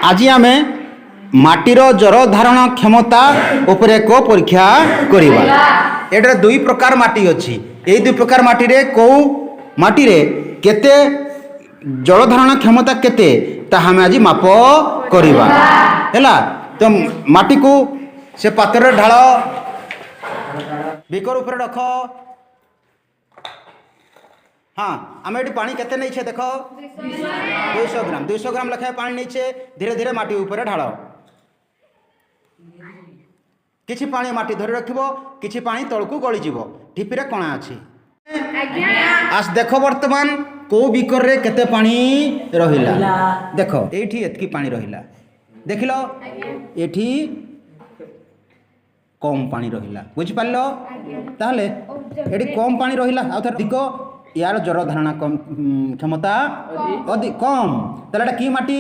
ଆଜି ଆମେ ମାଟିର ଜଳ ଧାରଣ କ୍ଷମତା ଉପରେ ଏକ ପରୀକ୍ଷା କରିବା। ଏଠାରେ ଦୁଇ ପ୍ରକାର ମାଟି ଅଛି। ଏଇ ଦୁଇ ପ୍ରକାର ମାଟିରେ କେଉଁ ମାଟିରେ କେତେ ଜଳ ଧାରଣ କ୍ଷମତା କେତେ, ତାହା ଆମେ ଆଜି ମାପ କରିବା। ହେଲା ତ? ମାଟିକୁ ସେ ପାତ୍ରରେ ଢାଳ, ବିକର ଉପରେ ରଖ। ହଁ, ଆମେ ଏଠି ପାଣି କେତେ ନେଇଛେ ଦେଖ। 200 ଗ୍ରାମ, 200 ଗ୍ରାମ ଲେଖାଏଁ ପାଣି ନେଇଛେ। ଧୀରେ ଧୀରେ ମାଟି ଉପରେ ଢାଳ। କିଛି ପାଣି ମାଟି ଧରି ରଖିବ, କିଛି ପାଣି ତଳକୁ ଗଳିଯିବ। ଠିପିରେ କଣା ଅଛି। ଆସ ଦେଖ, ବର୍ତ୍ତମାନ କୋଉ ବିକରରେ କେତେ ପାଣି ରହିଲା ଦେଖ। ଏଇଠି ଏତିକି ପାଣି ରହିଲା, ଦେଖିଲ? ଏଠି କମ୍ ପାଣି ରହିଲା, ବୁଝିପାରିଲ? ତାହେଲେ ଏଠି କମ୍ ପାଣି ରହିଲା, ଆଉ ଥରେ ଅଧିକ। ୟାର ଜଳ ଧାରଣା କ୍ଷମତା ଅଧିକ କମ୍। ତାହେଲେ ଏଟା କି ମାଟି?